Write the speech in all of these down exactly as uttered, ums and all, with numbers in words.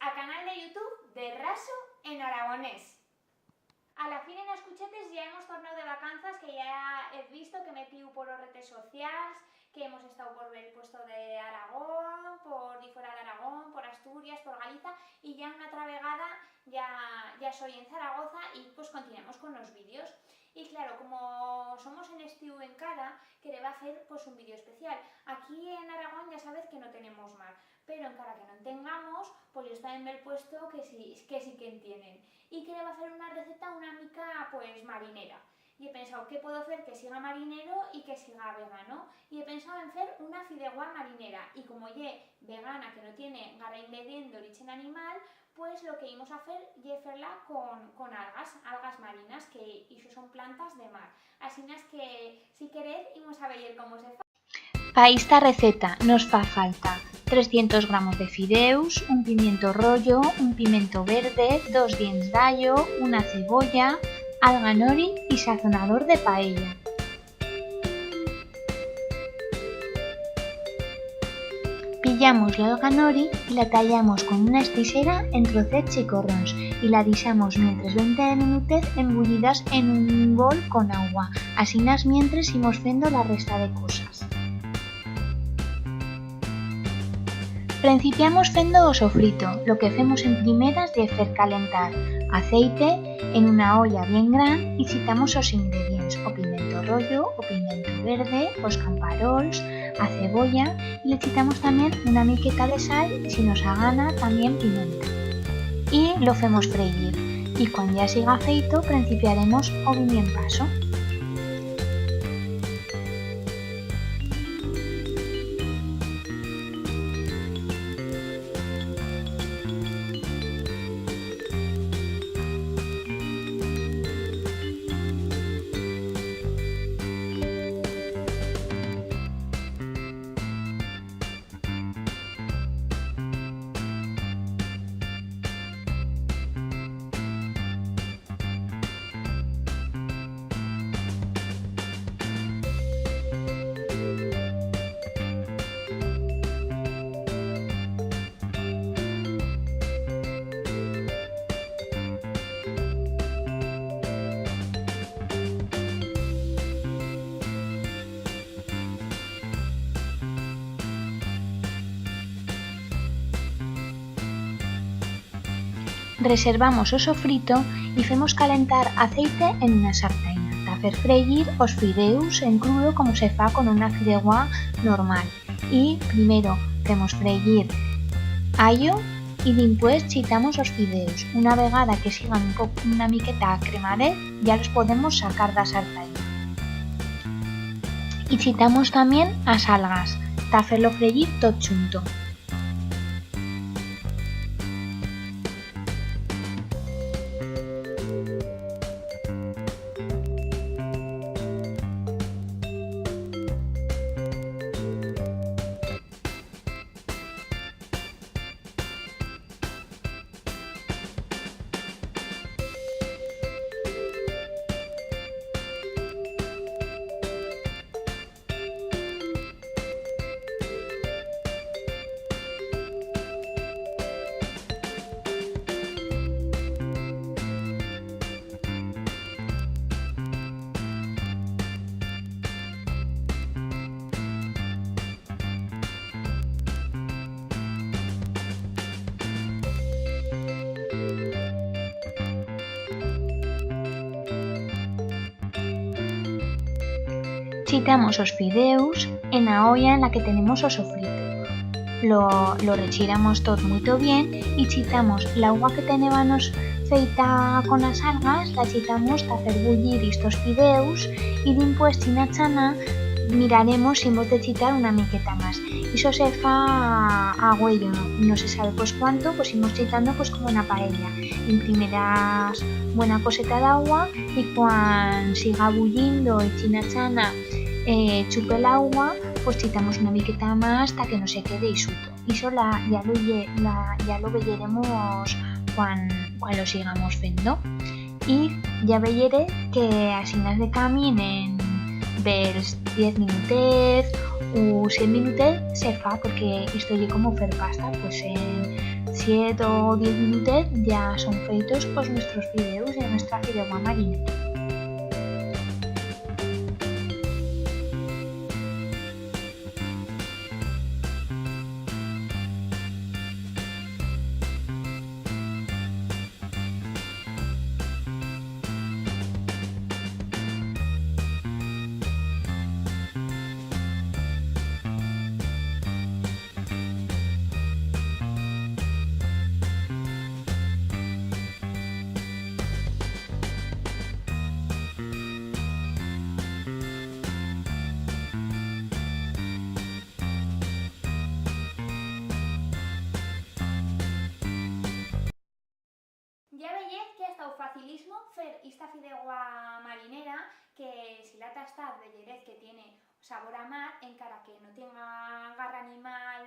A canal de YouTube de Raso en aragonés. A la fin, en as cuchetes, ya hemos tornau de vacanzas, que ya hez visto que metiu por os retes socials, que hemos estau por bell puesto de Aragón, por difuera d'Aragón, por Asturias, por Galiza, y ya una atra vegada ya, ya soi en Zaragoza y, pues, continuemos con los vídeos. Y claro, como somos en estiu encara, quereba fer, pues, un vídeo especial. Aquí en Aragón ya sabez que no tenemos mar, pero encara que no en tengamos, pues, ya está en bell puesto que sí, que sí que en tienen. Y quereba fer una receta una mica, pues, marinera. Y he pensau, qué puedo fer que siga marinero y que siga vegano? Y he pensau en fer una fideuá marinera. Y como ye vegana, que no tiene garra ingredient d'origen animal, pues lo que imos a fer ye fer-la con, con algas, algas marinas, que ixo son plantas de mar. Asinas que, si querez, imos a veyer cómo se fa. Pa ista receta nos fa falta trescientos gramos de fideus, un pimiento rollo, un pimento verde, dos dients d'ayo, una cebolla, alga nori y sazonador de paella. Pillamos l'alga nori y la tallamos con una estisera en trocets chicorrons y la dixamos mientres vente de minutez embullidas en un bol con augua. Asinas mientres imos fendo la resta de cosas. Prencipiamos fendo o sofrito. Lo que femos en primeras ye fer calentar aceite en una olla bien gran y chitamos os ingredients, o pimento rollo, o pimento verde, os camparols, a cebolla, y le chitamos tamién una miqueta de sal y, si nos agana, tamién pimenta. Y lo femos freyir. Y cuan ya siga feito, prencipiaremos o bien paso. Reservamos o sofrito y femos calentar aceite en una sartén ta fer freyir os fideus en crudo, como se fa con una fideuá normal. Y primero femos freyir ayo y dimpués chitamos os fideus. Una vegada que sigan un po-, una miqueta cremades, ya los podemos sacar d'a sartén. Y chitamos tamién as algas, ta fer-lo freyir tot chunto. Chitamos os fideus en a olla en la que tenemos o sofrito. Lo, lo rechiramos tot muito bien y chitamos l'augua que tenébanos feita con as algas, la chitamos ta fer bullir estos fideus y dimpués, china chana, miraremos si hemos de chitar una miqueta más. Ixo se fa a güello, no, no se sabe, pues, cuánto, pues, imos chitando, pues, como una paella. En primeras, buena coseta d'augua, y cuan siga bullindo y china chana, eh, chupe l'augua, pues, chitamos una miqueta más ta que no se quede ixuto. Ixo la, ya lo ye-, la, ya lo veyeremos cuan, cuan lo sigamos fendo. Y ya veyere que asinas de camín en bels diez minutez u siet minutez se fa, porque esto ye como fer pasta, pues en siete o diez minutes ya son feitos os nuestros fideus y nuestra fideuá marinera. Ya veyez que ha estau facilísimo fer ista fideuá marinera, que si la tastaz veyerez que tiene sabor a mar, encara que no tenga garra ni mal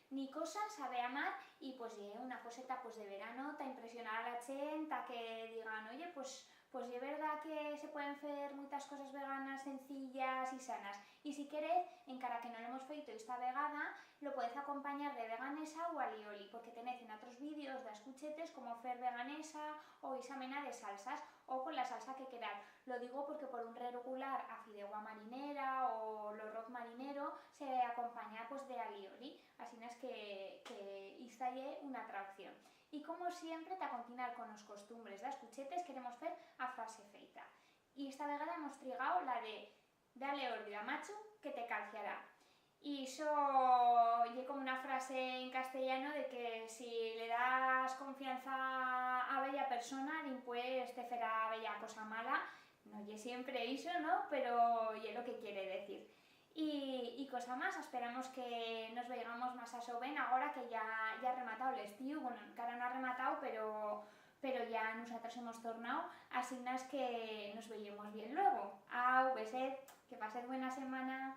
ni cosa, sabe a mar, y pues ye una coseta, pues, de verano, ta impresionar a la chent, ta que digan: "Oye, pues, pues ye verdat que se pueden fer muitas cosas veganas, sencillas y sanas". Y si querez, encara que no lo hemos feito esta vegada, lo podez acompanyar de veganesa u alioli, porque tenez en atros vídeos d'as cuchetes cómo fer veganesa o ixa mena de salsas, o con la salsa que queraz. Lo digo porque por un regular a fideuá marinera o l'arroz marinero se acompanya, pues, de alioli, asinas que, que ista ye una atra opción. Y como siempre, ta continuar con os costumbres d'as cuchetes, queremos fer a frase feita. Y esta vegada hemos trigau la de: "Dale ordio a macho que te calciará". Y ixo ye como una frase en castellano de que si le das confianza a bella persona, dimpués te ferá bella cosa mala. No ye siempre ixo, no? Pero ye lo que quiere decir. Y, y cosa más, esperamos que nos veigamos mas a sovent, agora que ya, ya ha rematau l'estiu. Bueno, encara no ha rematau, pero, pero ya nusatros hemos tornau, asinas que nos veyemos bien luego. Au, beset, que pasez buena semana.